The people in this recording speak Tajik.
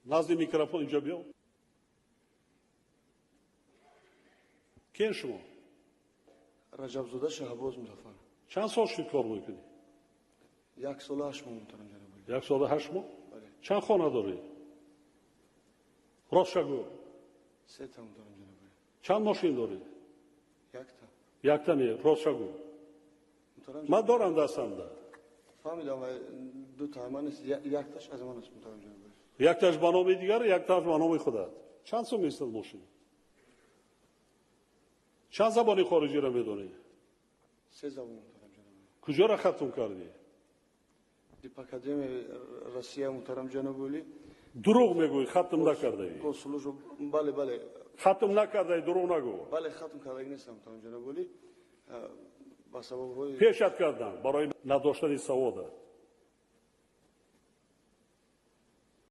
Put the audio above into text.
Назди микрофон инҷо биё. Кен шумо? Раҷабзода Шаҳбоз Музаффар. Чанд сол шуд кор мекунӣ? 1 сола 8 моҳ, муҳтарам ҷаноби. 1 сола 8 моҳ? Бале. Чанд хона дорӣ? Ростша гӯ. 3 та, муҳтарам ҷаноби. Чанд мошин дорӣ? Якта. Якта не, ростша гӯ. Ман дорам дастамда. Фаҳмидам, 2 та ман аст, якташ аз ман аст, муҳтарам ҷаноби. Якташ ба номи дигар, якташ ба номи худат. Чанд сум местад мошин? Чанд забони хориҷиро медонӣ? 3 забон, муҳтарам ҷаноби. Куҷоро хатм кардӣ? Дипакадемияи Россия, муҳтарам ҷаноби. Дурӯғ мегӯӣ, хатм накардаӣ. Бале, бале. Хатм накардаӣ, дурӯғ нагӯ. Бале, хатм кардаги нестам, муҳтарам ҷаноби. Ба сабабҳои пешат кардам барои надоштани савода.